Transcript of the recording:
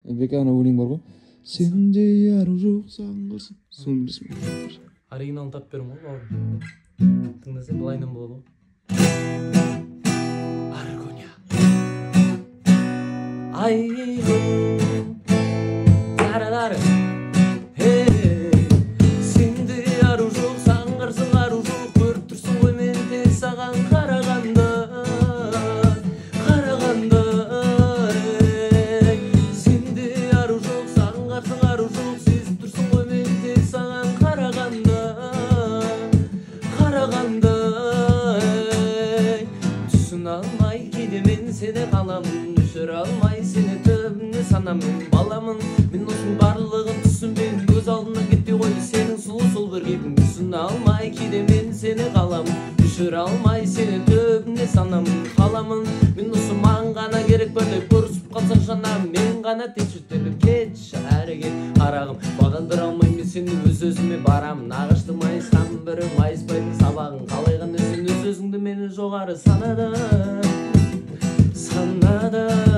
Бека, ана өлең бар ғой, сендей ару жоқ, саған қарсы, соны білесің бе? Оригиналын тауып беремін ғой, бауырым. Тыңдаса, былайынан болады ғой. Аргония. Айгүл, дара-дара. Ей, сендей ару жоқ, саған қарсы ару жоқ, көріп тұрсың ғой мен тек саған қарағанда, қарағанда. Ей, сендей ару жоқ, саған қарсы ару жоқ, сезіп тұрсың ғой мен тек саған қарағанда, қарағанда. Ей, түсіне алмай кейде мен сені қаламын, өшіре алмай сені түбіне санамын, баламын мен осының барлығын түсінбеймін, көз алдымнан кетпей қойды сенің сұлу сол бір кейпің. Түсіне алмай кейде мен сені қаламын, өшіре алмай сені түбіне санамын, қаламын мен осы маған ғана керек бірде көрісіп қалсақ жанарым, мен ғана тек шетеліп кетші әрі кет, қарағым, бағындыра алмай мен сені, өз өзіме барамын, ағаштың майысқан бірі майыспайтын сабағын, қалай ғана сен өз өзіңді мені жоғары санадың, санадың.